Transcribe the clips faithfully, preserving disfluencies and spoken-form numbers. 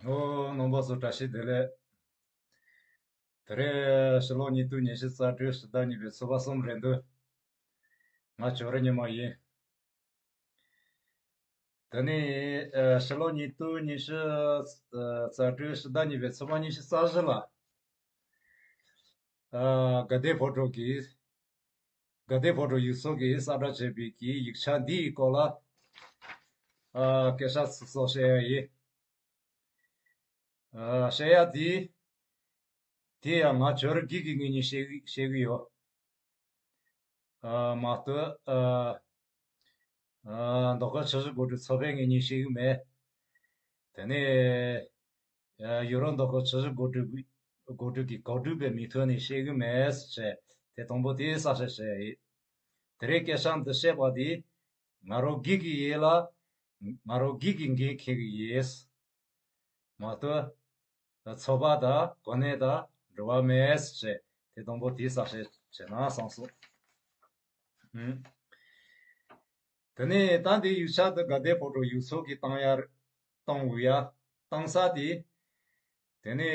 ཨོ། རྣམ་པ་ཚོ་བཀྲ་ཤིས་བདེ་ལེགས། དེ་རིང་ཕྱི་ལོ་ཉིས་སྟོང་ཉི་ཤུ་རྩ་དྲུག་ཕྱི་ཟླ་གཉིས་པའི་ཚེས་པ་གསུམ་རེད་འདུག་ང་ཇོ་རི་ཉི་མ་ཡིན། དེ་ནས་ཨ་ཕྱི་ལོ་ཉིས་སྟོང་ཉི་ཤུ་རྩ་དྲུག་ཕྱི་ཟླ་གཉིས་པའི་ཚེས་པ་ཉི་ཤུ་རྩ་བཞི་ལ། ཨ་དགའ་ལྡན་ཕོ་བྲང་གི། དགའ་ལྡན་ཕོ་བྲང་ཡུལ་ཚོ་གིས་གསལ་བསྒྲགས་བྱས་པའི་གི་ཡིག་ཆ་འདིའི་སྐོར་ལ། ཨ་སྐད་ཆ་ཚིག་ཚོགས་བཤད་ཡ་ཡིན། ཨ་བཤད་ཡ་དེ། དེ་ཡང་ང་ཇོ་རི་སྒེར་གྱི་ངོས་ནས་བཤད་གི་བཤད་གི་ཡོད། ཨ་མ་གཏོགས་ཨ་ཨ་མདོ་ཁམས་ཆུ་བཞི་སྒང་དྲུག་ཚོགས་པའི་ངོས་ནས་བཤད་གི་མེད། དེ་ནས་ཨ་ཡུ་རོབ་མདོ་ཁམས་ཆུ་བཞི་སྒང་དྲུག་སྒང་དྲུག་གི་གོ་སྒྲིག་པའི་མིང་ཐོག་ནས་བཤད་གི་མེད་ཟེར་བྱས། དེ་དང་པོ་དེ་གསལ་བཤད་བྱས་ཡིན། དེ་རིང་སྐད་ཆ་འདི་བཤད་པ་དེ། ང་རང་སྒེར་གྱི་ཡིན་ལ། ང་རང་སྒེར་གྱི་འགན་འཁྱེར་གྱི་ཡིན། མ་གཏོགས་ཚོགས་པ་དང་གོ་གནས་དང་འབྲེལ་བ་མེད་ཟེར་བྱས། དེ་དང་པོ་དེ་གསལ་བཤད་བྱས་ན་བསམ་སོང་། ཨུམ། དེ་ནས་ད་འདི་ཡིག་ཆ་དེ་དགའ་ལྡན་ཕོ་བྲང་ཡུལ་ཚོ་གིས་བཏང་ཡ། བཏང་འོས་ཡ། བཏང་ས་དེ། དེ་ནས་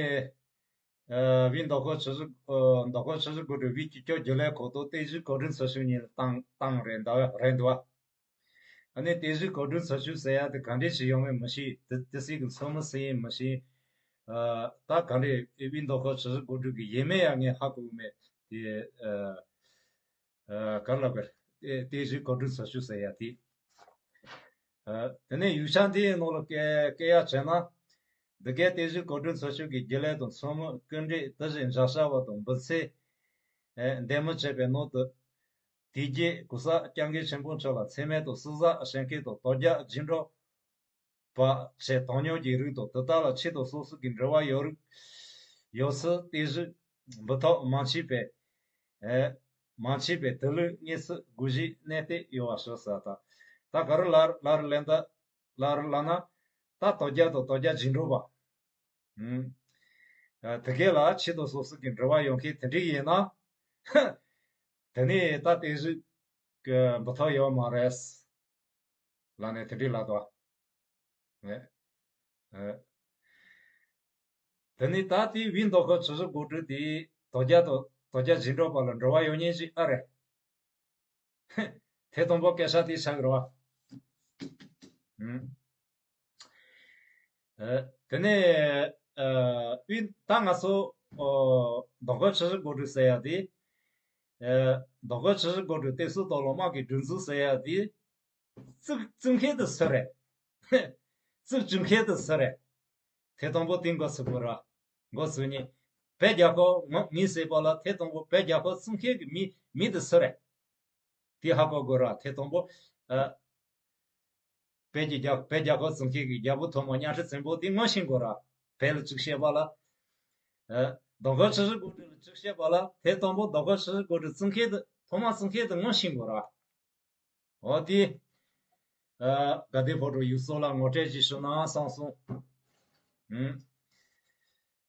ཨ་བོད་མདོ་ཁམས་ཆུ་བཞི་ཨ་མདོ་ཁམས་ཆུ་བཞི་སྒང་དྲུག་བོད་སྤྱི་ཁྱབ་རྒྱུན་ལས་ཁང་དང་བསྟན་བཞུགས་བཀའ་དྲིན་ཚོགས་ཆུང་གཉིས་ལ་བཏང་བཏང་རེད་འདུག་རེད་འདུག་ཨ་ནི་བསྟན་བཞུགས་བཀའ་དྲིན་ཚོགས་ཆུང་ཟེར་ཡ་དེ་ག་འདྲས་ཞིག་ཡོང་མིན་མི་ཤེས། དེ་དེ་སྲིད་ཀྱི་མཚན་མོ་སུ་ཡིན་མི་ཤེས། ཨ་ད་ག་འདྲས་བོད་མདོ་ཁམས་ཆུ་བཞི་སྒང་དྲུག་གི་ཡིན་མིན་ཡང་ངས་ཧ་གོ་གི་མེད། དེ་ཨ་ཨ་ག་རེ་ལབ་དགོས། བསྟན་བསྟན་བཞུགས་བཀའ་དྲིན་ཚོགས་ཆུང་ཟེར་ཡ་དེ། ཨ་དེ་ནས་ཡིག་ཆ་འདིའི་ནང་ལ་སྐད་སྐད་ཡ་བྱས་ན། འདི་གའི་བསྟན་བཞུགས་བཀའ་དྲིན་ཚོགས་ཆུང་གི་རྒྱུན་ལས་དང་ཚོགས་མི་སྐུ་མགྲོན་དེ་བཞིན་མཇལ་བྱ་བ་དང་འབུལ་ཚད། ཨེ་འདེམས་མི་བྱས་པའི་ནང་དུ། དེ་རྗེས་གུང་སེང་སྐྱབས་མགོན་ཆེན་པོ་མཆོག་ལ་མཚན་སྨད་དང་གསེར་ཟངས་བཞེངས་མཁན་དང་དོལ་རྒྱལ་རྗེས་འགྲོ་པ་བཅས་དོན་གཉེར་གྱི་རིགས་དང་དེ་དག་ལ་ཆེད་དུ་གསོལ་ཚུལ་གྱི་འབྲེལ་བ་ཡོད་རིགས་ཡོད་ཚུལ་བསྟན་བཞུགས་འབུལ་ཐོབ་མ་མཆིས་པས། ཨེ་མ་མཆིས་པས་དེ་ལུགས་དངོས་སུ་དགོངས་བཞེས་གནང་སྟེ་ཡོད་པ་ཞུ་ཟེར། ད་ད་ག་རེ་ལབ་ལབ་ལབ་ན། ལབ་ལབ་ན། ད་དོལ་རྒྱལ་དང་དོལ་རྒྱལ་རྗེས་འགྲོ་པ། ཨུམ། ཨ་དེ་གས་ལ་ཆེད་དུ་གསོལ་ཚུལ་གྱི་འབྲེལ་བ་ཡོད་མཁན་དེ་འདྲ་ཡིན་ན། དེ་ནས་ད་བསྟན་བཞུགས་ཀྱི་འབུལ་ཐོབ་ཡོད་མ་རེད། ལབ་ནས་དེ་འདྲ་ལབ་འདུག་ཨེ། ཨེ། དེ་ནས་ད་དེ་བོད་མདོ་ཁམས་ཆུ་བཞི་སྒང་དྲུག་དེ་དོལ་རྒྱལ་དང་དོལ་རྒྱལ་རྗེས་འགྲོ་པ་ལ་འབྲེལ་བ་ཡོད་མཁན་ཞིག་ཨ་རེད། དེ་དང་པོ་སྐད་ཆ་དེ་ཆགས་ཀྱི་རེད་བ། ཨུམ། ཨ་དེ་ནས་ཨ་དབུས་ད་ང་ཚོ་ཨོ་མདོ་ཁམས་ཆུ་བཞི་སྒང་དྲུག་ཟེར་ཡ་དེ། ཨ་མདོ་ཁམས་ཆུ་བཞི་སྒང་དྲུག་བསྟན་སྲིད་དང་བླངས་དམག་གི་སྒྲིག་འཛུགས་ཟེར་ཡ་དེ། བཙུགས་བཙུགས་མཁན་དེ་སུ་རེད། བཙུགས་བཅུག་མཁན་དེ་སུ་རེད། དེ་དང་པོ་དེ་མགོ་ཚོས་དགོས་ར། མགོ་ཚོས་ནས། བོད་རྒྱལ་ཁབ་ངོ་མི་ཟེར་བ་ལ་དེ་དང་པོ་བོད་རྒྱལ་ཁབ་བཙུགས་མཁན་གྱི་མི་མི་དེ་སུ་རེད། དེ་ཧ་གོ་དགོས་ར། དེ་དང་པོ་ཨ་བོད་ཀྱི་རྒྱལ་བོད་རྒྱལ་ཁབ་བཙུགས་མཁན་གྱི་རྒྱལ་པོ་ཐོག་མ་གཉའ་ཁྲི་བཙན་པོ་དེ་ངོ་ཤེས་དགོས་ར། བོད་ལ་བཙུགས་བྱས་པ་ལ། ཨ་མདོ་ཁམས་ཆུ་བཞི་སྒང་དྲུག་ལ་བཙུགས་བྱས་པ་ལ་དེ་དང་པོ་མདོ་ཁམས་ཆུ་བཞི་སྒང་དྲུག་བཙུགས་མཁན་དེ་ཐོག་མ་བཙུགས་མཁན་དེ་ངོ་ཤེས་དགོས་ར། འོ་དེ། ཨ་དགའ་ལྡན་ཕོ་བྲང་ཡུལ་ཚོ་ལ་ངོ་སྤྲོད་ཅིག་ཞུ་ན་བསམ་སོང་། ཨུམ།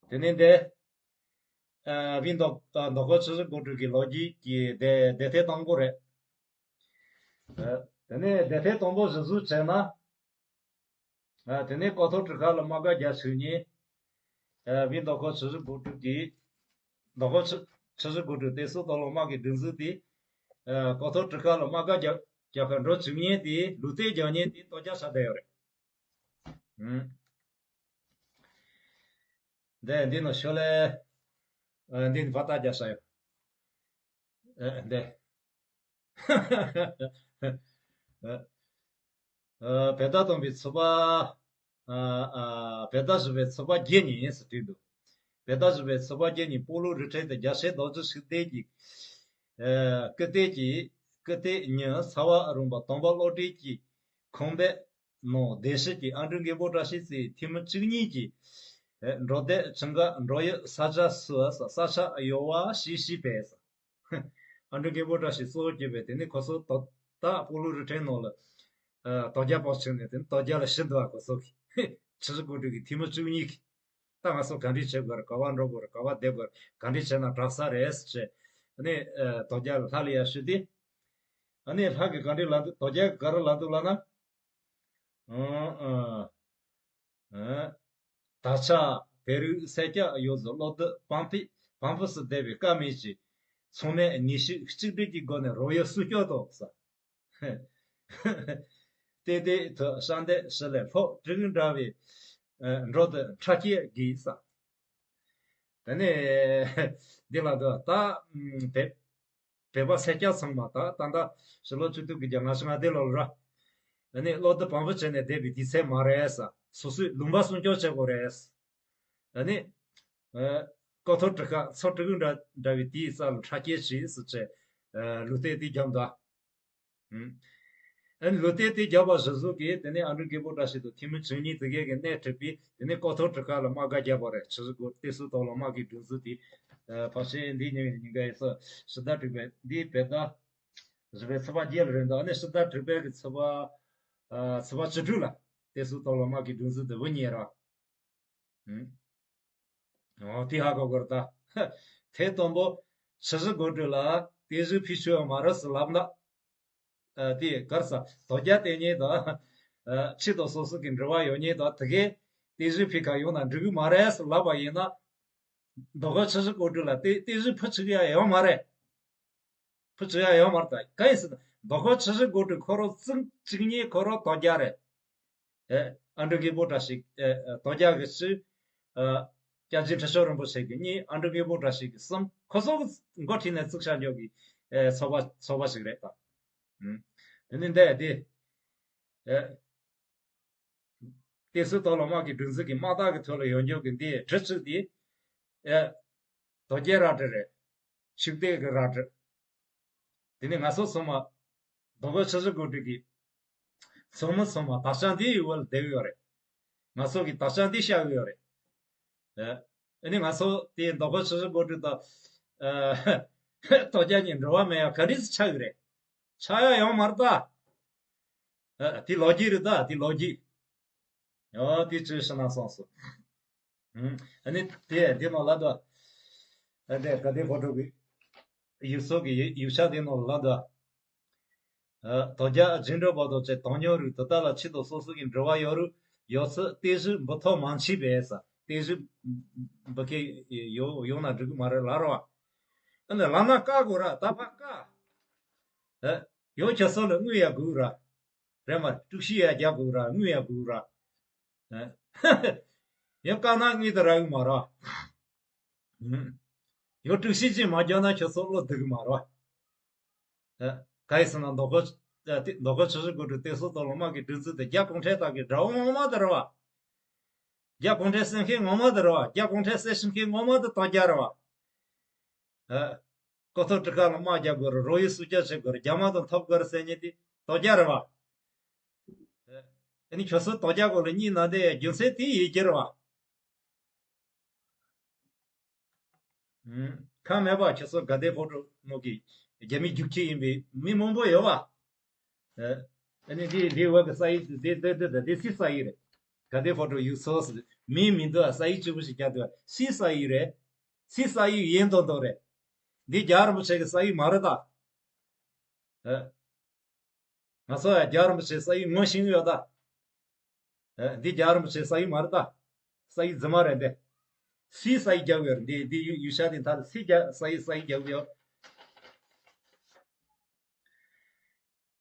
དེ་ནས་འདི། ཨ་བོད་མདོ་ཨ་མདོ་ཁམས་ཆུ་བཞི་སྒང་དྲུག་གི་ལོ་རྒྱུས་ཀྱི་སྡེ་སྡེ་ཐེངས་དང་པོ་རེད། ཨ་དེ་ནས་སྡེ་ཐེངས་དང་པོ་གཞི་བཟུང་བྱས་ན། ཨ་དེ་ནས་ཀོ་ཐོག་གྲུ་ཁ་ལ་དམག་སྒར་རྒྱག་ཚུགས་མཁན། ཨ་བོད་མདོ་ཁམས་ཆུ་བཞི་སྒང་དྲུག་གི། མདོ་ཁམས་ཆུ་ཆུ་བཞི་སྒང་དྲུག་བསྟན་སྲིད་དང་བླངས་དམག་གི་སྒྲིག་འཛུགས་དེ། ཨ་ཀོ་ཐོག་གྲུ་ཁ་ལ་དམག་སྒར་རྒྱག་རྒྱག་གར་འགྲོ་བཅུག་མཁན་དེ་ལུང་བསྟན་རྒྱག་མཁན་དེ་དོལ་རྒྱལ་ཆགས་བསྡད་ཡོད་རེད། ཨུམ། འདི་འདི་ནི་ཤོ་ལེ། ཨ་འདི་ནི་བ་ཏ་རྒྱག་ས་ཡོད། ཨ་འདི། ཨ་ཨ་བོད་ཟླ་དང་པོའི་ཚེས་པ། ཨ་ཨ་བོད་ཟླ་བཞི་པའི་ཚེས་པ་བརྒྱད་ཉིན་ཟེར་བྲིས་འདུག་བོད་ཟླ་བཞི་པའི་ཚེས་པ་བརྒྱད་ཉིན་སྤོ་ལོ་རི་ཁྲོད་དུ་རྒྱལ་སྲས་རྡོ་རྗེ་ཤུགས་ལྡན་གྱི། ཨ་སྐུ་སྟོད་ཀྱི་སྐུ་སྟོད་ཉིད་ཚ་བ་རིང་པ་དམ་པ་བློ་གྲོས་ཀྱི་ཁང་པའི་ནང་བདེ་སྐྱིད་ཀྱི་ཨ་འབྲུག་མགོན་པོ་བཀྲ་ཤིས་རྩེའི་འཐུས་མི་བཅུ་གཉིས་ཀྱིས། ཨེ་འབྲོག་སྡེ་ཆུང་ཀ་འབྲོག་ཡུལ་ས་ཆ་སུ་ས་ས་ཆ་ཡོད་པ་ཞིག་ཤེས་པས། ཨ་འབྲུག་མགོན་པོ་བཀྲ་ཤིས་གཙོ་བོ་གྱུར་པའི་དེ་ནི་ཁོ་ཚོ་ད་ད་སྤོ་ལོ་རི་ཁྲོད་ནང་ལ། ཨ་དོལ་རྒྱལ་བང་ཆེན་ནས་དེ་ནི་དོལ་རྒྱལ་ལ་ཞུ་འདུག་ཨ་ཁོ་ཚོ་གི། ཆུ་བཞི་སྒང་དྲུག་གི་འཐུས་མི་བཅུ་གཉིས་ཀྱིས། ད་ང་ཚོ་ག་འདྲས་བྱེད་དགོས་རེད། ག་པར་འགྲོ་དགོས་རེད། ག་པར་བསྡད་དགོས་རེད། ག་འདྲས་བྱས་ན་དྲག་ས་རེད་ཟེར་བྱས། ཨ་ནི་ཨ་དོལ་རྒྱལ་ལ་ལྷ་ལ་ཡར་ཞུས་ཏེ། ཨ་ནི་ལྷ་གིས་ག་འདྲས་ལབ་འདུག་དོལ་རྒྱལ་གིས་ག་རེ་ལབ་འདུག་ལབ་ན། ཨ་ཨ་ཨ། དར་ཆ་བེ་རུ་སེར་སྐྱ་གཡོ་ཟོ་བློ་བདེ་བང་ཕི་བང་ཕུ་སུ་བསྡད་པའི་བཀའ་མེད་ཀྱི། ཚོང་མས་ནུས་ཤུགས་གཅིག་སྒྲིལ་གྱི་སྒོ་ནས་རོགས་ཡོད་སུ་སྐྱོ་དོག་ས། ཏེ་ཏེ་ཐུ་ཤང་ཏེ་ཤི་ལེ་ལྷོ་དྲུག་འདྲ་བའི་འགྲོ་དུ་ཁྲ་སྐྱེས་གིས་ས། དེ་ནས་འདི་ལ་དུ་ད་བེ་བེ་བ་སེ་སྐྱ་ཚང་མ་ད་ད་ད་ཕྱི་ལོ་བཅུ་དྲུག་གི་རྒྱ་ང་ཤི་ང་དེ་ལོ་ར། ཨ་ནི་བློ་བདེ་བང་བུ་བྱས་ནས་བསྡད་པའི་དུས་ཚོད་མ་རེད་ས། སོ་སོའི་ལུང་པ་སྲུང་སྐྱོབ་བྱེད་དགོས་རེད་ས། ཨ་ནི་ཀོ་ཐོ་ཀྲི་ཁ་ཚོ་ཀྲི་གུ་འདྲ་འདྲ་བའི་དེའི་རྩ་ལ་ཁྲ་སྐྱེས་བྱས་སུ་བྱས་ལུས་རྟེན་དེ་རྒྱབ་འདའ། ཨ་ནི་ལོ་དེ་དེ་རྒྱབ་པ་ཞིག་གཟུགས་ཀྱིས་དེ་ནས་ཨ་འབྲུག་རྒད་པོ་བཀྲ་ཤིས་དང་ཐེ་མུ་ཆོས་ཉིད་དེ་གས་ཀྱི་སྣེ་ཁྲིད་པས་དེ་ནས་ཀོ་ཐོ་ཀྲི་ཁ་ལ་དམག་སྒར་རྒྱབ་པ་རེད། ཆུ་བཞི་སྒོ་དེ་སུ་ཐོག་ལ་དམག་གི་སྒྲིག་འཛུགས་དེ་ཕལ་ཆེར་འདི་ཉིན་ཉིན་གའི་སུ་ཕྱི་ཟླ་དྲུག་པའི་འདི་བེ་ཟླ་བཞི་པའི་ཚེས་པ་བརྒྱད་ལ་རེད་འདུག་ཨ་ནི་ཕྱི་ཟླ་དྲུག་པའི་གི་ཚེས་པ་ཚེས་པ་བཅུ་དྲུག་ལ་དེ་སུ་ཐོག་ལ་དམག་གི་སྒྲིག་འཛུགས་དེ་བུ་གཉིས་ར། ཨོ་དེ་ཧ་གོ་དགོས་རེད་ད། ཐེ་དང་པོ་ཆུ་བཞི་སྒོ་དྲུག་ལ་དེ་བཞིན་ཕི་ཆོས་མ་རེད་ཟེར་ལབ་ན། ཨ་དེ་གར་ས་དོ་རྒྱ་བསྟེན་མཁན་དང་། ཨ་ཆོས་དང་སོ་སོ་གི་འབྲེལ་བ་ཡོད་མཁན་དང་དེ་གས་དེ་བཞིན་ཕི་ཁ་ཡོང་ན་འགྲིག་གི་མ་རེད་ཟེར་ལབ་པ་ཡིན་ན། མདོ་ཁ་ཆུ་བཞི་སྒོ་དྲུག་ལ་དེ་དེ་བཞིན་ཕུ་ཆུག་ཡ་ཡོད་མ་རེད། ཕུ་ཆུག་ཡ་ཡོད་མ་རེད་ད། ག་ཡིན་ཟེར་ན་མདོ་ཁ་ཆུ་བཞི་སྒོ་དྲུག་ཁོ་རང་ཙིང་གཅིག་ཉིད་ཁོ་རང་དོ་རྒྱ་རེད། ཨ་འབྲུག་རྒད་པོ་བཀྲ་ཤིས་དོ་རྒྱ་གི་གཅིག་བསྐྱར་རྗེ་ཁྲི་ཤོར་རིན་པོ་ཆེ་གི་གཉིས། ཨ་འབྲུག་རྒད་པོ་བཀྲ་ཤིས་གི་གསུམ། ཁོ་ཚོ་གི་འགོ་ཁྲིད་ནས་བཙུགས་བཞག་རྒྱུ་གི་ཚོགས་པ་ཚོགས་པ་ཞིག་རེད་ད། དེ་ནི་འདས་དེ། དེ་སུ་ཐོག་ལ་དམག་གི་སྒྲིག་འཛུགས་ཀྱི་དམག་རྟགས་ཀྱི་ཐོག་ལ་ཡོང་རྒྱུ་གི་འདི་གྲི་གཅིག་དེ། དོ་རྒྱ་རལ་གྲི་རེད། ཕྱུགས་སྡེ་གི་རལ་གྲི། དེ་ནས་ང་ཚོ་ཚང་མ་རྡོ་སྒོ་ཆུ་བཞི་སྒོ་དྲུག་གི་ཚོགས་མི་ཚང་མ་དག་ཆ་འདི་ཡི་འོག་ལ་བསྡད་ཡོད་རེད། ང་ཚོ་གི་དག་ཆ་འདི་བཞག་ཡོད་རེད། ཨ་ནི་ང་ཚོ་དེ་རྡོ་སྒོ་ཆུ་བཞི་སྒོ་དྲུག་དང་ཨ་དོ་རྒྱ་གཉིས་འབྲེལ་བ་མེད་ཡ་ག་རེ་ཆགས་ཡོད་རེད། ཆགས་ཡ་ཡོད་མ་རེད་ད། ཨ་དེ་ལོ་རྒྱུས་རེད་ད། དེ་ལོ་རྒྱུས། ཨོ་དེ་ཅི་ཤི་ན་སོང་སོ། ཨ་ནི་དེ་འདི་ནང་ལ་དོ། ཨ་དེ་ག་དེ་ཕོ་ཊོ་གི་ཡུལ་སོགས་ཀྱི་ཡུལ་ཡུལ་ཆ་དེ་ནང་ལ་དོ། ཨ་དོ་རྒྱ་རྗེས་འགྲོ་བར་དུ་བཅས་དོན་སྙིང་རུ་དུ་ལྟ་ལ་ཆེད་དུ་སོ་སོ་གི་འབྲེལ་བ་ཡོད་རུ་ཡོད་ཚུལ་ཏེ་ཞུ་འབུ་ཐོག་མང་ཆེ་བས་ས། ཏེ་ཞུ་འབུ་ཁེ་ཡོ་ཡོང་ན་འགྲིག་གི་མ་རེད་ལ་རོ། ཨ་ནི་ལ་ན་ཀ་གོ་ར་ད་ཕ་ཀ། ཨ་ཡོ་ཁྱོད་སོ་ལ་དངུལ་ཡ་དགོས་ར། རེད་མ་དཀྲུག་ཤིང་ཡ་རྒྱག་དགོས་ར། དངུལ་ཡ་དགོས་ར། ཡང་དཀའ་ན་དངུལ་དུ་རག་གི་མ་ར། ཡང་དཀྲུག་ཤིང་ཅིག་མ་རྒྱག་ན་ཁྱོད་ཚོ་བློ་སྡུག་གི་མ་ར། ག་ཡིན་ཟེར་ན་མདོ་ཁ་མདོ་ཁ་ཆུ་བཞི་སྒོ་དྲུག་ཏེ་སོ་ཏོ་ལོ་མ་གི་སྒྲིག་འཛུགས་དེ་རྒྱ་གུང་ཁྲན་ཏང་གི་དགྲ་བོ་ངོ་མ་དེ་ར་བ། རྒྱ་གུང་ཁྲན་སེམས་ཤེས་ངོ་མ་དེ་ར་བ། རྒྱ་གུང་ཁྲན་སེམས་ཤེས་ངོ་མ་དེ་དོ་རྒྱ་ར་བ། ཀོ་ཐོ་ཀྲི་ཀ་ལ་དམག་རྒྱག་དགོས་རེད། རོ་ཡི་སུ་སྐྱ་བྱེད་དགོས་རེད། རྒྱ་དམག་དང་འཐབ་དགོས་རེད་ཟེར་མཁན་དེ་དོ་རྒྱ་རེད་བ། ཨ་ནི་ཁྱོད་ཚོ་དོ་རྒྱ་དགོས་ལ་གཉིས་ན་དེ་རྒྱུ་མཚན་དེ་ཡིན་གྱི་རེད་བ། ཁ་མེད་པ་ཁྱོད་ཚོ་དགའ་ལྡན་ཕོ་བྲང་ནང་གི་རྒྱ་མི་རྒྱུག་ཁྱི་ཡིན་པའི་མི་མང་པོ་ཡོད་བ། ཨ་ནི་འདི་འདི་བ་གི་ས་ཡི་འདི་འདི་འདི་འདི་སི་ས་ཡི་རེད། དགའ་ལྡན་ཕོ་བྲང་ཡུལ་ཚོ་མི་མི་འདུག་ས་ཡི་གཅིག་པུ་ཞིག་རྒྱག་འདུག་སི་ས་ཡི་རེད། སི་ས་ཡི་ཡིན་མདོག་མདོག་རེད། འདི་རྒྱ་རིན་པོ་ཆེ་གི་ས་ཡི་མ་རེད་ད། ཨ། ང་ཚོ་ཡང་རྒྱ་རིན་པོ་ཆེ་ས་ཡི་ངོ་ཤེས་ཀྱི་ཡོད་ད། ཨ། འདི་རྒྱ་རིན་པོ་ཆེ་ས་ཡི་མ་རེད་ད། ས་ཡི་རྫུན་མ་རེད་འདི། སི་ས་ཡི་རྒྱག་གི་ཡོད་རེད། འདི་འདི་ཡུ་ཡུལ་ཤ་དེ་མཐའ་ལ་སི་རྒྱ་ས་ཡི་ས་ཡི་རྒྱག་གི་ཡོད།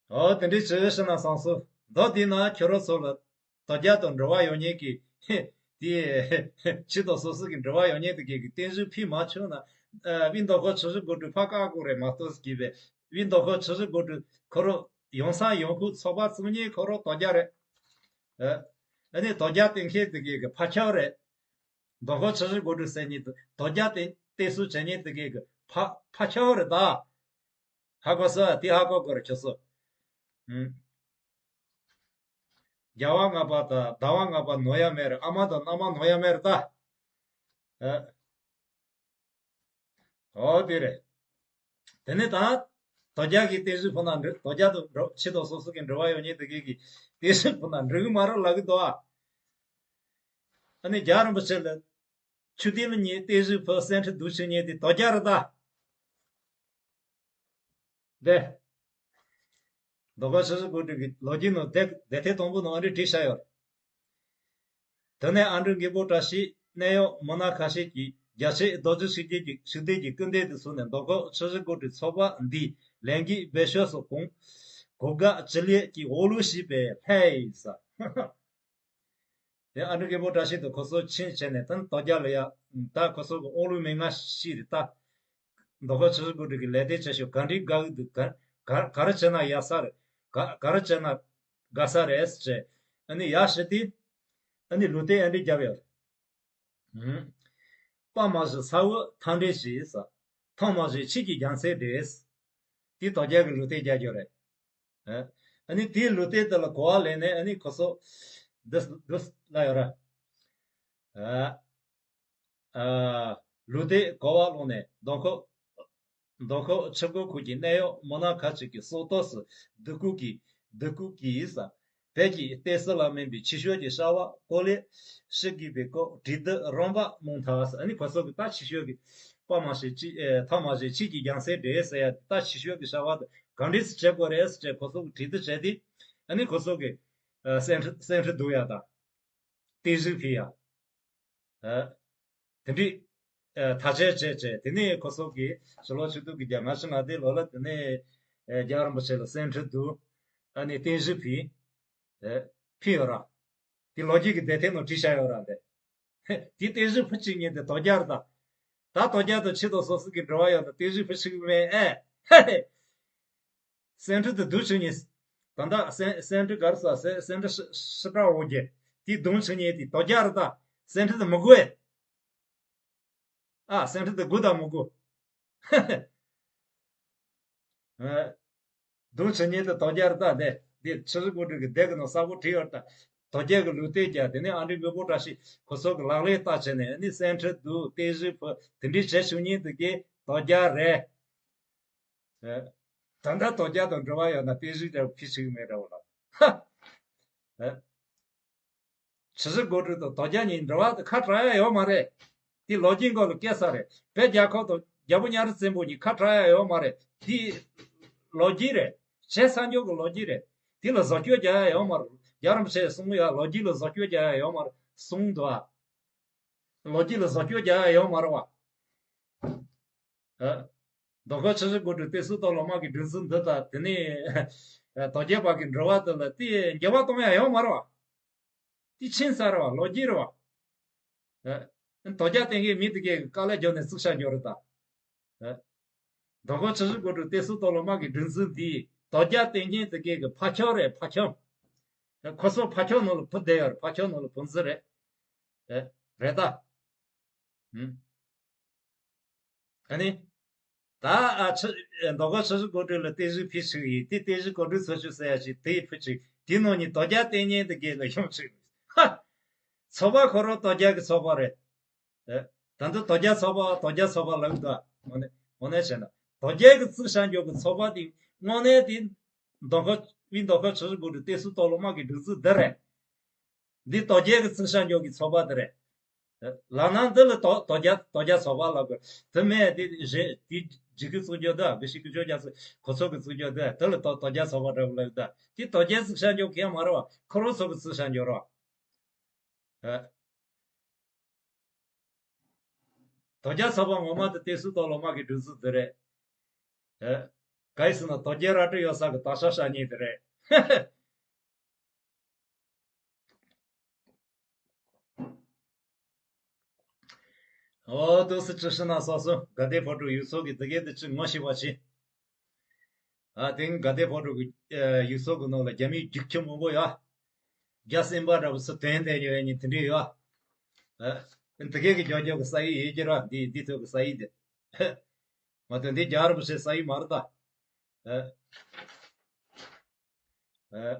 ཨོ་དེ་འདྲའི་ཅི་ཞིག་ན་བསམ་སོང་། མདོ་འདི་ན་ཁྱོད་རང་ཚོ་ལ་དོ་རྒྱ་དང་འབྲེལ་བ་ཡོད་མཁན་གྱི་དེ་ཕྱི་དང་སོ་སོ་གི་འབྲེལ་བ་ཡོད་མཁན་དེ་གས་ཀྱི་བརྟན་བཞུགས་ཕུལ་མ་བྱུང་ན། ཨ་བི་མདོ་ཁ་ཆུ་བཞི་སྒོ་དྲུག་ཕ་ཀ་ཀོ་རེད་མ་གཏོགས་གི་བས་བི་མདོ་ཁ་ཆུ་བཞི་སྒོ་དྲུག་ཁོ་རང་ཡོང་ས་ཡོང་ཁུལ་ཚོགས་པ་བཙུགས་མཁན་ཁོ་རང་དོ་རྒྱ་རེད། ཨ་ཨ་ནི་དོ་རྒྱ་བསྟེན་མཁན་དེ་གས་ཀྱི་ཕ་ཁྱབ་རེད། མདོ་ཁ་ཆུ་བཞི་སྒོ་དྲུག་ཟེར་མཁན་དེ་དོ་རྒྱ་བསྟེན་བསྟེན་གསོལ་བྱེད་མཁན་དེ་གས་ཀྱི་ཕ་ཕ་ཁྱབ་རེད་ད། ཧ་གོ་སོང་། དེ་ཧ་གོ་དགོས་རེད་ཁྱོད་ཚོ། ཨུམ། རྒྱལ་བ་ལྔ་པ་དང་ཟླ་བ་ལྔ་པ་ནོར་ཡ་མེད་རེད། ཨ་མ་དང་མནའ་མ་ནོར་ཡ་མེད་རེད་ད། ཨ། ཨོ་དེ་རེད། དེ་ནས་ད་དོ་རྒྱ་གི་བསྟན་བཞུགས་ཕུལ་ན་འགྲིག་དོ་རྒྱ་དང་འགྲོ་ཕྱི་དང་སོ་སོ་གི་འབྲེལ་བ་ཡོད་མཁན་དེ་གས་ཀྱི་བསྟན་བཞུགས་ཕུལ་ན་འགྲིག་གི་མ་རེད་ལབ་གི་འདུག་ཨ། ཨ་ནི་རྒྱལ་བ་རིན་པོ་ཆེ་ལ། ཆུ་ཐིག་ལ་ཉེ་བསྟན་བཞུགས་ཕུལ་སེམས་ཁྲལ་སྡུག་ཆེ་ཉེ་དེ་དོ་རྒྱ་རེད་ད། དེ། མདོ་ཁ་ཆུ་བཞི་སྒོ་དྲུག་གི་ལོ་རྒྱུས་ནང་དེ་དེ་ཐེངས་དང་པོ་ནང་ཨ་རི་བྲིས་བཞག་ཡོད། དེ་ནས་ཨ་འབྲུག་མགོན་པོ་བཀྲ་ཤིས་གནད་གཡོག་མི་སྣ་ཁ་ཤས་ཀྱིས་རྒྱལ་སྤྱིའི་རྡོ་རྗེ་ཤུགས་ལྡན་གྱི་ཤུགས་ལྡན་གྱི་སྐུ་ལྡན་དུ་བཟུང་ནས་མདོ་ཁམས་ཆུ་བཞི་སྒང་དྲུག་ཚོགས་པ་འདིའི་ལས་འགུལ་སྤེལ་ཕྱོགས་སུ་གོང་གོ་སྐབས་ཅི་ལེགས་ཀྱི་འོག་ལུགས་ཤིག་པས་ལྷས་ས། དེ་ཨ་འབྲུག་མགོན་པོ་བཀྲ་ཤིས་དང་ཁོ་ཚོ་ཕྱིན་བྱས་ནས་ད་དོལ་རྒྱལ་ལ་ཡ། ད་ཁོ་ཚོ་གི་དབང་ལུང་མན་ངག་ཤིག་རེད་ད། མདོ་ཁམས་ཆུ་བཞི་སྒང་དྲུག་གི་ལས་དོན་བྱེད་ཕྱོགས་ག་འདྲའི་དགའ་གི་འདུག་ག་ག་ག་རེ་བྱས་ན་ཡག་ས་རེད། ག་ག་རེ་བྱས་ན་དགའ་ས་རེད་ཟེར། ཨ་ནི་ཡག་ཤོས་དེ་ཨ་ནི་ལུང་བསྟན་ཨ་འདྲ་བརྒྱབ་ཡོད་རེད། ཧུམ། དཔའ་མ་བཞེད་ས་འོག་མཐའ་འདྲེན་བྱེད་ས། ཐང་མ་བཞེད་ཆོས་ཀྱི་རྒྱལ་མཚན་སྒྲོགས། དེ་དོལ་རྒྱལ་གི་ལུང་བསྟན་རྒྱག་རྒྱུ་རེད། ཨ་ནི་དེའི་ལུང་བསྟན་དེ་ལ་གོ་བ་ལེན་ནས་ཨ་ནི་ཁོ་ཚོ་འདི་འདི་ལ་ཡོད་ར། ཨ། ཨ། ལུང་བསྟན་གོ་བ་བླངས་ནས་མདོ་ཁམས་མདོ་ཁམས་ཆུ་བཞི་སྒང་དྲུག་གི་གནད་གཡོག་མི་སྣ་ཁག་ཅིག་གི་སྲོག་ཐོག་སུ་སྡུག་སྐུལ་གྱིས་སྡུག་སྐུལ་གྱིས་ས། བོད་ཀྱི་བསྟན་སྲིད་ལ་སྨན་པའི་ཆོས་ཕྱོགས་ཀྱི་བྱ་བ་སྐོར་ལས་ཞུ་དགོས་པའི་སྐོར་བྲིས་འདི་རོང་པ་རྨོངས་ཐལ་ཟེར། ཨ་ནི་ཁོ་ཚོ་གི་ད་ཆོས་ཕྱོགས་ཀྱི་དཔའ་མ་བྱེད་ཆོས་ཨེ་ཐང་མ་བྱེད་ཆོས་ཀྱི་རྒྱལ་མཚན་སྒྲོགས་ཟེར་ཡ་ད་ཆོས་ཕྱོགས་ཀྱི་བྱ་བ་དེ་ག་འདྲས་སེ་བྱེད་དགོས་རེད་ཟེར་ཁོ་ཚོ་གི་བྲིས་འདི་བྱས་ཏེ་ཨ་ནི་ཁོ་ཚོ་གི་ཨ་སེམས་ཁྲལ་སེམས་ཁྲལ་བསྡུ་ཡ་དང་། བརྟན་བཞུགས་ཕུལ་ཡ། ཨ། དེ་འདྲའི་ཨ་ཐག་གཅོད་བྱས་བྱས་དེ་ནས་ཁོ་ཚོ་གིས་ཕྱི་ལོ་ཆིག་སྟོང་དགུ་བརྒྱ་ལྔ་བཅུ་ང་བདུན་ལོ་ལ་དེ་ནས་ཨ་རྒྱལ་བ་རིན་པོ་ཆེ་ལ་སེམས་ཁྲལ་བསྡུ། ཨ་ནི་བརྟན་བཞུགས་ཕུལ། ཨ་ཕུལ་ཡོད་ར། དེ་ལོ་རྒྱུས་ཀྱི་དེབ་ཐེར་ནང་བྲིས་བཞག་ཡོད་ར་དེ། དེ་བརྟན་བཞུགས་ཕུལ་བཅུག་མཁན་དེ་དོལ་རྒྱལ་རེད་ད། ད་དོལ་རྒྱལ་དང་ཆོས་དང་ཟང་ཟིང་གི་འབྲེལ་བ་ཡོད་ན་བརྟན་བཞུགས་ཕུལ་བཅུག་མེད་ཨེ། སེམས་ཁྲལ་དེ་བསྡུ་བཅུག་མཁན། ད་ལྟ་སེམས་སེམས་ཁྲལ་ག་རེ་ཟ་སེམས་སེམས་ཁྲལ་ཞིབ་ཞིབ་ཕྲ་འོང་རྒྱུ། དེ་བསྡུ་བཅུག་མཁན་དེ་དོལ་རྒྱལ་རེད་ད། སེམས་ཁྲལ་དེ་མི་དགོས། ཨ་སེམས་ཁྲལ་དེ་དགོས་དང་མི་དགོས། ཨ། བསྡུ་བཅུག་མཁན་དེ་དོལ་རྒྱལ་རེད་ད། དེ་དེ་ཆུ་བཞི་སྒང་དྲུག་གི་དེབ་ཀྱི་ནང་གསལ་པོ་བྲིས་ཡོད་ད། དོལ་རྒྱལ་གྱི་ལུང་བསྟན་རྒྱག་དེ་ནས་ཨ་འབྲུག་མགོན་པོ་བཀྲ་ཤིས་ཁོ་ཚོ་གི་ལག་ལེན་བསྟར་བྱས་ནས་ཨ་ནི་སེམས་ཁྲལ་བསྡུ་བརྟན་བཞུགས་ཕུལ་དེ་འདྲའི་བྱེད་བཅུག་མཁན་དེ་གའི་དོལ་རྒྱལ་རེད། ཨེ། ད་ལྟ་དོལ་རྒྱལ་དང་འབྲེལ་བ་ཡོད་ན་བརྟན་བཞུགས་དེ་ཕུལ་བཅུག་མེད་འདྲ་བོ་ལ། ཧ། ཨེ། ཆུ་བཞི་སྒང་དྲུག་དང་དོལ་རྒྱལ་གཉིས་འབྲེལ་བ་དེ་ཁ་བྲལ་ཡ་ཡོད་མ་རེད། དེ་ལོ་རྒྱུས་སྐོར་ལ་སྐད་ཆ་རེད། བོད་རྒྱལ་ཁབ་དང་རྒྱལ་པོ་གཉའ་ཁྲི་བཙན་པོ་གཉིས་ཁ་བྲལ་ཡ་ཡོད་མ་རེད། དེ་ལོ་རྒྱུས་རེད། བྱས་ཙང་ཁྱོད་ཀྱི་ལོ་རྒྱུས་རེད། དེ་ལ་བཟོ་བཅོས་རྒྱག་ཡ་ཡོད་མ་རེད། རྒྱལ་བ་རིན་པོ་ཆེས་གསུངས་ཡ་ལོ་རྒྱུས་ལ་བཟོ་བཅོས་རྒྱག་ཡ་ཡོད་མ་རེད་གསུངས་འདུག་ཨ། ལོ་རྒྱུས་ལ་བཟོ་བཅོས་རྒྱག་ཡ་ཡོད་མ་རེད་བ། ཨ། མདོ་ཁམས་ཆུ་བཞི་སྒང་དྲུག་བསྟན་སྲིད་སྟོད་ལུང་དམག་གི་སྒྲིག་འཛུགས་འདི་དང་དེ་ནས་དོལ་རྒྱལ་བར་གྱི་འབྲེལ་བ་དེ་ལ་དེ་འགྱུར་བ་གཏོང་ཡ་ཡོད་མ་རེད་བ། དེ་ཕྱིན་ཚར་བ་ལོ་རྒྱུས་རེད་བ། ཨ། དོལ་རྒྱལ་བསྟེན་མཁན་མི་དེ་གས་དཀའ་ལས་བརྒྱབ་ནས་བཙུགས་བཞག་རྒྱུ་རེད་ད། ཨ། མདོ་ཁམས་ཆུ་བཞི་སྒང་དྲུག་བསྟན་སྲིད་སྟོད་ལུང་དམག་གི་སྒྲིག་འཛུགས་འདིས་དོལ་རྒྱལ་བསྟེན་མཁན་དེ་གས་ཀྱི་ཕ་ཁྱོ་རེད་ཕ་ཁྱོ། ཨ། ཁོ་ཚོ་ཕ་ཁྱོ་ནང་ལ་བུ་བསྡད་ཡོད་རེད། ཕ་ཁྱོ་ནང་ལ་བུ་འཛིན་རེད། ཨ། རེད་ད། ཨུམ། ཨ་ནི། ད་ཨ་ཆུ་མདོ་ཁམས་ཆུ་བཞི་སྒང་དྲུག་ལ་བརྟན་བཞུགས་ཕུལ་བཅུག་ཡིན། དེ་བརྟན་བཞུགས་གོ་སྒྲིག་ཚོགས་ཆུང་ཟེར་ཡ་ཞིག་དེ་ཕུལ་བཅུག་དེའི་ནང་ནས་དོལ་རྒྱལ་བསྟེན་མཁན་དེ་གས་ལ་ཡོང་བཅུག་ཧ། ཚོགས་པ་ཁོ་རང་དོལ་རྒྱལ་གྱི་ཚོགས་པ་རེད། ཨེ། ད་འདི་དོལ་རྒྱལ་ཚོགས་པ་དོལ་རྒྱལ་ཚོགས་པ་ལབ་འདུག་དངོས་གནས་དངོས་གནས་བྱས་ན་དོལ་རྒྱལ་གྱི་བཙུགས་བཞག་རྒྱུ་གི་ཚོགས་པ་དེ་དངོས་གནས་དེ་མདོ་ཁམས་དབུས་མདོ་ཁམས་ཆུ་བཞི་སྒང་དྲུག་བསྟན་སྲིད་སྟོད་ལུང་དམག་གི་སྒྲིག་འཛུགས་འདི་རེད། འདི་དོལ་རྒྱལ་གྱི་བཙུགས་བཞག་རྒྱུ་གི་ཚོགས་པ་དེ་རེད། ལབ་ན་འདི་ལ་དོ་དོལ་རྒྱལ་དོལ་རྒྱལ་ཚོགས་པ་ལབ་དགོས། དེ་མེད་དེ་གཞན་དེ་འཇིགས་སྐུལ་བཙུགས་རྒྱུ་འདི་དགེ་བཤེས་ཀུན་སྐྱོང་རྒྱ་མཚོ་ཁོ་ཚོ་གི་བཙུགས་རྒྱུ་འདི་དེ་ལ་དོ་དོལ་རྒྱལ་ཚོགས་པ་འདྲ་པོ་ལབ་ད། དེ་དོལ་རྒྱལ་བཙུགས་བཞག་རྒྱུ་གང་ཡང་མ་རེད་བ། ཁོ་རང་ཚོ་གི་བཙུགས་བཞག་རྒྱུ་རེད་བ། ཨ། དོལ་རྒྱལ་ཚོགས་པ་ངོ་མ་དེ་བསྟན་སྲིད་སྟོད་ལུང་དམག་གི་སྒྲིག་འཛུགས་འདི་རེད། ཨ། ག་ཡིན་ཟེར་ན་དོལ་རྒྱལ་རལ་གྲི་ཡོད་ས་གི་དར་ཆ་ཤར་མཁན་དེ་རེད། འོ་ཏོག་ཙམ་བཅུ་བཞི་ན་སོ་སོ་དགའ་ལྡན་ཕོ་བྲང་ཡུལ་ཚོ་གི་དེ་གའི་དེ་ཅིག་ངོ་ཤེས་པ་བྱེད། ཨ་དེང་དགའ་ལྡན་ཕོ་བྲང་གི་ཨ་ཡུལ་ཚོ་གི་ནང་ལ་རྒྱ་མིའི་རྒྱུག་ཁྱི་མང་པོ་ཡོད། རྒྱ་སེམས་པ་འདྲ་པོ་སུ་དོན་དེ་ཉོ་ཡ་ཉིན་དེ་འདྲས་ཡོད། ཨ་དེ་གའི་གི་ཇོ་ཇོ་གི་ས་ཡིག་ཡོད་ཀྱི་ར་འདི་འདི་ཚོ་གི་ས་ཡིག་དེ། མ་གཏོགས་འདི་རྒྱ་རིན་པོ་ཆེ་ས་ཡིག་མ་རེད་ད། ཨ།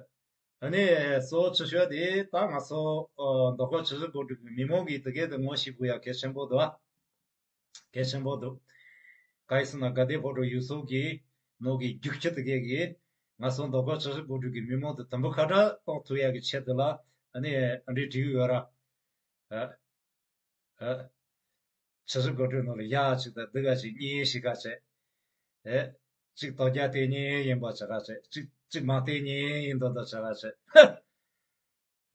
ཨ་ནི་གཙོ་བོ་ཆེ་ཤོས་དེ་ད་ང་ཚོ་ཨ་མདོ་ཁམས་ཆུ་བཞི་སྒང་དྲུག་གི་མི་མང་གིས་དེ་གའི་དེ་ངོ་ཤེས་དགོས་ཡ་གལ་ཆེན་པོ་འདུག་གལ་ཆེན་པོ་འདུག་ག་ཡིན་ཟེར་ན་དགའ་ལྡན་ཕོ་བྲང་ཡུལ་ཚོ་གི་ནང་གི་རྒྱུག་ཁྱི་དེ་གའི་གིས་ང་ཚོ་མདོ་ཁམས་ཆུ་བཞི་སྒང་དྲུག་གི་མི་མང་དེ་དུམ་བུ་ཁ་གྲག་གཏོང་ཐུབ་ཡ་གི་ཆེད་དུ་ལ་ཨ་ནི་ཨ་འདྲས་བྲིས་ཡོད་ར། ཨ། ཨ། ཆུ་བཞི་སྒང་དྲུག་ནང་ལ་ཡག་ཅིག་དང་སྡུག་ག་ཅིག་གཉིས་ཤིག་ག་བྱས། ཨེ། གཅིག་དོལ་རྒྱལ་བསྟེན་མཁན་ཡིན་པ་ཆ་ག་བྱས། གཅིག་གཅིག་མ་བསྟེན་མཁན་ཡིན་མདོག་མདོག་ཆ་ག་བྱས།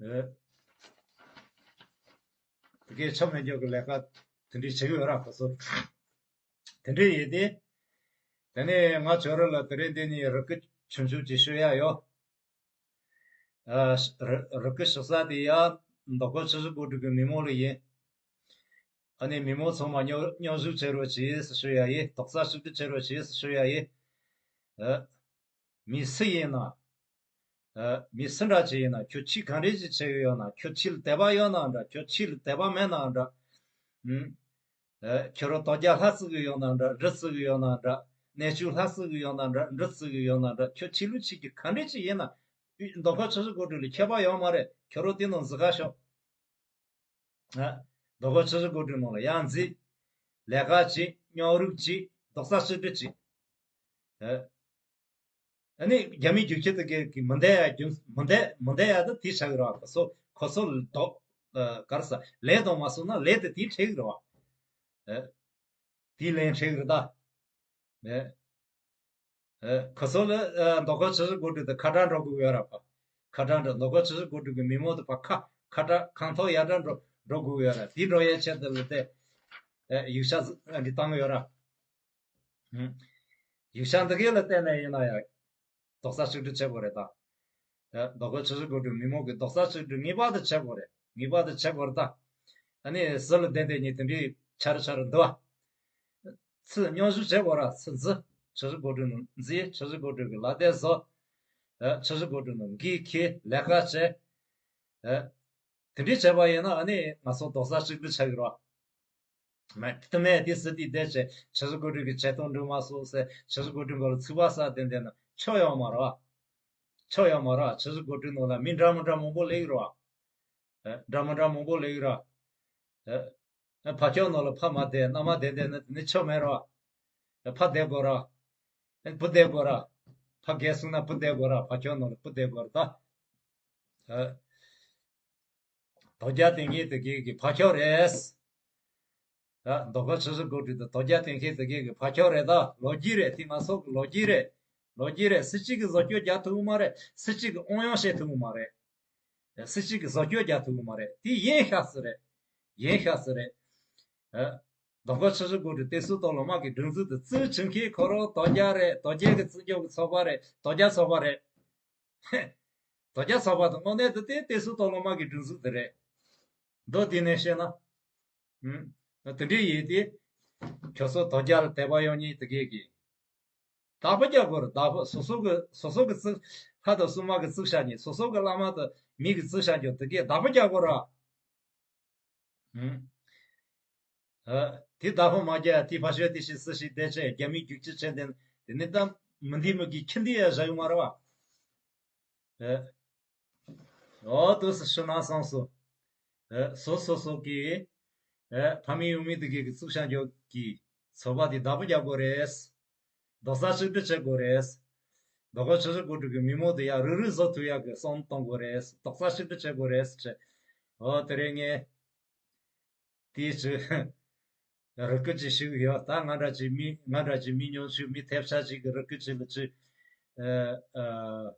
ཨེ། དགེ་ཆོ་མེད་རྒྱུ་གི་ལས་ཀ་དེ་འདྲའི་བྱེད་ཀྱི་ཡོད་ར་ཁོ་ཚོ། དེ་འདྲའི་ཡིན་ཏེ། དེ་ནས་ང་ཇོ་རུ་ལ་དེ་རིང་འདི་ནས་རི་སྐུ་ཆུང་ཆུང་ཅིག་ཞུ་ཡ་ཡོད། ཨ། རི་རི་སྐུ་ཞུ་ས་དེ་ཡ་མདོ་ཁམས་ཆུ་བཞི་སྒང་དྲུག་གི་མི་མང་ལ་ཡིན། ཨ་ནི་མི་མང་ཚང་མ་མཉམ་མཉམ་ཞུགས་བྱེད་རོགས་བྱེད་ཟེར་ཞུ་ཡ་ཡིན། རྡོག་རྩ་གཅིག་སྒྲིལ་བྱེད་རོགས་བྱེད་ཟེར་ཞུ་ཡ་ཡིན། ཨ། མི་སུ་ཡིན་ན། ཨ། མི་སུ་འདྲ་ཅིག་ཡིན་ན་ཁྱོད་ཆོས་གང་འདྲ་ཅིག་བྱེད་ཀྱི་ཡོད་ན། ཁྱོད་ཆོས་ལ་དད་པ་ཡོད་ན་འདྲ། ཁྱོད་ཆོས་ལ་དད་པ་མེད་ན་འདྲ། ཨུམ། ཨ། ཁྱོད་རང་དོལ་རྒྱལ་ལྷ་བརྩི་གི་ཡོད་ན་འདྲ། རི་བརྩི་གི་ཡོད་ན་འདྲ། གནས་ཆུང་ལྷ་བརྩི་གི་ཡོད་ན་འདྲ། འབྲི་བརྩི་གི་ཡོད་ན་འདྲ། ཁྱོད་ཆོས་ལུགས་ཆོས་ཀྱི་གང་འདྲ་ཅིག་ཡིན་ན། མདོ་ཁམས་ཆུ་བཞི་སྒང་དྲུག་ལ་ཁྱད་པར་ཡོད་མ་རེད། ཁྱོད་རང་དེ་ནང་འཛུལ་ག་ཤོག་ཨ། མདོ་ཁམས་ཆུ་བཞི་སྒང་དྲུག་ནང་ལ་ཡར་འཛུལ། ལས་ཀ་བྱེད། མཉམ་རུབ་བྱེད། རྡོག་རྩ་གཅིག་སྒྲིལ་བྱེད། ཨ། ཨ་ནི་རྒྱ་མི་རྒྱུག་ཁྱི་དེ་གའི་གི་མི་འདའ་ཡ་རྒྱུ་མི་འདའ་མི་འདའ་ཡ་དེ་དེ་ཆགས་ཀྱི་རེད་བ། ཁོ་ཚོ་ཁོ་ཚོ་ལ་རྡོག་ཨ། ག་རེ་ཟ། ལན་གཏོང་མ་སོང་ན་ལན་དེ་དེ་འཕྲད་ཀྱི་རེད་བ། ཨ། དེ་ལན་འཕྲད་ཀྱི་རེད་ད། ཨ། ཨ། ཁོ་ཚོ་ལ་ཨ། མདོ་ཁམས་ཆུ་བཞི་སྒང་དྲུག་དེ་ཁ་བྲལ་འགྲོ་དགོས་ཡོད་ར་ཕ། ཁ་བྲལ་འགྲོ། མདོ་ཁམས་ཆུ་བཞི་སྒང་དྲུག་གི་མི་མང་དེ་ཕ་ཁ་ཁ་བྲལ་ཁ་འཐོར་ཡར་བྲལ་འགྲོ་འགྲོ་དགོས་ཡོད་ར། དེ་འགྲོ་ཡའི་ཆེད་དུ་ལ་དེ་ཨ། ཡིག་ཆ་འདི་བཏང་ཡོད་ར། ཨུམ། ཡིག་ཆ་འདི་གའི་ལ་བལྟས་ནས་ཡིན་ན་ཡང་རྡོག་རྩ་གཅིག་སྒྲིལ་བྱེད་དགོས་རེད་ད། ཨ། མདོ་ཁམས་ཆུ་བཞི་སྒང་དྲུག་མི་མང་གི་རྡོག་རྩ་གཅིག་སྒྲིལ་ངེས་པར་དུ་བྱེད་དགོས་རེད། ངེས་པར་དུ་བྱེད་དགོས་རེད་ད། ཨ་ནི་ཟུར་ལ་བསྡད་བསྡད་ཉིན་དེ་འདྲའི་ཆ་རེ་ཆ་རེ་འདུག་བ། ཚུར་མཉམ་ཞུགས་བྱེད་དགོས་ར། ཚུར་འཛུལ། ཆུ་བཞི་སྒང་དྲུག་ནང་འཛུལ། ཆུ་བཞི་སྒང་དྲུག་གི་ལག་དེབ་བཟོ། ཨ། ཆུ་བཞི་སྒང་དྲུག་ནང་འགན་འཁྱེར་ལས་ཀ་བྱེད། ཨ། དེ་འདྲའི་བྱས་པ་ཡིན་ན་ཨ་ནི་ང་ཚོ་རྡོག་རྩ་གཅིག་སྒྲིལ་ཆགས་ཀྱི་རེད་བ། མ་དེ་མེད་དེ་སྲིད་དེ་བསྡད་བྱས་ཆུ་བཞི་སྒང་དྲུག་གི་བྱེད་སྟངས་འགྲིག་མ་སོང་ཟེར། ཆུ་བཞི་སྒང་དྲུག་སྒང་ལ་ཚིག་པ་ཟ་བསྡད་བསྡད་ན་ཆོ་ཡོང་མ་རེད་བ། ཆོ་ཡོང་མ་རེད་བ། ཆུ་བཞི་སྒང་དྲུག་ནང་ལ་མི་འདྲ་མི་འདྲ་མང་པོ་སླེབས་ཀྱི་རེད་བ། ཨ། འདྲ་མི་འདྲ་མང་པོ་སླེབས་ཀྱི་རེད་བ། ཨ། ཨ། ཕ་ཁྱོད་ནང་ལ་ཕ་མ་བསྡད་མནའ་མ་བསྡད་བསྡད་ན་དེ་ནི་ཆོ་མེད་རེད་བ། ཨ། ཕ་བསྡད་དགོས་རེད་བ། ཨ། བུ་བསྡད་དགོས་རེད་བ། ཕ་རྒས་སོང་ན་བུ་བསྡད་དགོས་རེད་བ། ཕ་ཁྱོད་ནང་ལ་བུ་བསྡད་དགོས་རེད་ད། ཨ། དོལ་རྒྱལ་བསྟེན་མཁན་དེ་གའི་གི་ཕ་ཁྱོད་རེད། ཨ། མདོ་ཁམས་ཆུ་བཞི་སྒང་དྲུག་དེ་དོལ་རྒྱལ་བསྟེན་མཁན་དེ་གའི་གི་ཕ་ཁྱོད་རེད་ད། ལོ་རྒྱུས་རེད། དེ་ང་ཚོ་གི་ལོ་རྒྱུས་རེད། ལོ་རྒྱུས་རེད། སུ་གཅིག་གིས་བཟོ་བཅོས་རྒྱག་ཐུབ་ཀྱི་མ་རེད། སུ་གཅིག་གིས་ཨང་དབྱང་བྱེད་ཐུབ་ཀྱི་མ་རེད། སུ་གཅིག་གིས་བཟོ་བཅོས་རྒྱག་ཐུབ་ཀྱི་མ་རེད། དེ་ཡིན་ཤག་ས་རེད། ཡིན་ཤག་ས་རེད། ཨ། མདོ་ཁམས་ཆུ་བཞི་སྒང་དྲུག་བསྟན་སྲིད་གཏོང་ལམ་དམག་གི་སྒྲིག་འཛུགས་དེ་བཙུགས་བྱེད་མཁན་ཁོ་རང་དོལ་རྒྱལ་རེད། དོལ་རྒྱལ་གྱིས་བཙུགས་རྒྱུ་གི་ཚོགས་པ་རེད། དོལ་རྒྱལ་ཚོགས་པ་རེད། དོལ་རྒྱལ་ཚོགས་པ་དང་དངོས་གནས་དུ་དེ་བསྟན་སྲིད་གཏོང་ལམ་དམག་གི་སྒྲིག་འཛུགས་དེ་རེད། མདོར་བསྡུས་ནས་བཤད་ན། ཨུམ། དེ་འདྲའི་ཡིན་ཏེ། ཁྱོད་ཚོ་དོལ་རྒྱལ་ལ་དད་པ་ཡོད་མཁན་དེ་གས་ཀྱིས། བདག་པོ་རྒྱག་དགོས་རེད། བདག་པོ་སོ་སོ་གི་སོ་སོ་གི་བཙུགས། ལྷ་དང་སྲུང་མ་གི་བཙུགས་བཞག་མཁན། སོ་སོ་གི་བླ་མ་དང་མི་གི་བཙུགས་བཞག་རྒྱུ་དེ་གས་བདག་པོ་རྒྱག་དགོས་རེད། ཨུམ། ཨ། དེ་བདག་པོ་མ་རྒྱག་དེ་ཕ་ཤོད་དེ་ཤི་སུ་ཤི་བསྡད་བྱས་རྒྱ་མི་རྒྱུག་ཁྱི་བྱས་དེ་དེ་ནི་ད་མི་འདི་མི་གི་ཁྱི་འདི་ཡ་བཞག་ཡོད་མ་རེད་བ། ཨ། འོ་དུ་སུ་ཤི་ན་སོང་སོ། ཨ། སོ་སོ་སོ་གི། ཨ། ཕ་མེས་ཡུལ་མེས་དེ་གི་གི་བཙུགས་བཞག་རྒྱུ་གི་ཚོགས་པ་དེ་བདག་པོ་རྒྱག་དགོས་རེད། རྡོག་རྩ་གཅིག་སྒྲིལ་བྱེད་དགོས་རེད། མདོ་ཁམས་ཆུ་བཞི་སྒང་དྲུག་གི་མི་མང་དེ་ཡ་རུག་རུག་བཟོ་ཐུབ་ཡག་གི་བསམ་བློ་གཏོང་དགོས་རེད། རྡོག་རྩ་གཅིག་སྒྲིལ་བྱེད་དགོས་རེད་ཟེར། འོ་དེ་རིང་ངས་དེའི་ཚེ་རི་སྐུ་ཅིག་ཞུགས་ཡོད། ད་ང་འདྲ་ཅིག་མི་ང་འདྲ་ཅིག་མི་ཉུང་ཤོས་མི་ཐེབས་ཆག་ཅིག་གི་རི་སྐུ་ཅིག་ལ་ཅིག་ཨ། ཨ།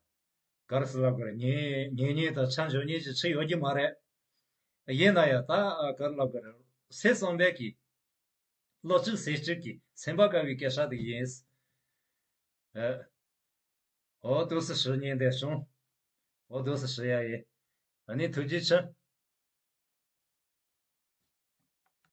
ག་རེ་ཟེར་ལབ་དགོས་རེད། ཉན་ཉན་མཁན་དང་ཆ་འཇོག་མཁན་ཅིག་ཅིག་ཡོད་ཀྱི་མ་རེད། ཡིན་ན་ཡང་ད་ག་རེ་ལབ་དགོས་རེད། སེམས་བསམ་པའི་གི་བློ་གཅིག་ཟས་གཅིག་གི་སེམས་པ་དགའ་བའི་སྐད་ཆ་དེ་ཡིན། ཨ། འོ་དུ་སུ་ཞུ་ཉན་བསྡད་སོང་། འོ་དུ་སུ་ཞུ་ཡ་ཡིན། ཨ་ནི་ཐུགས་རྗེ་ཆེ།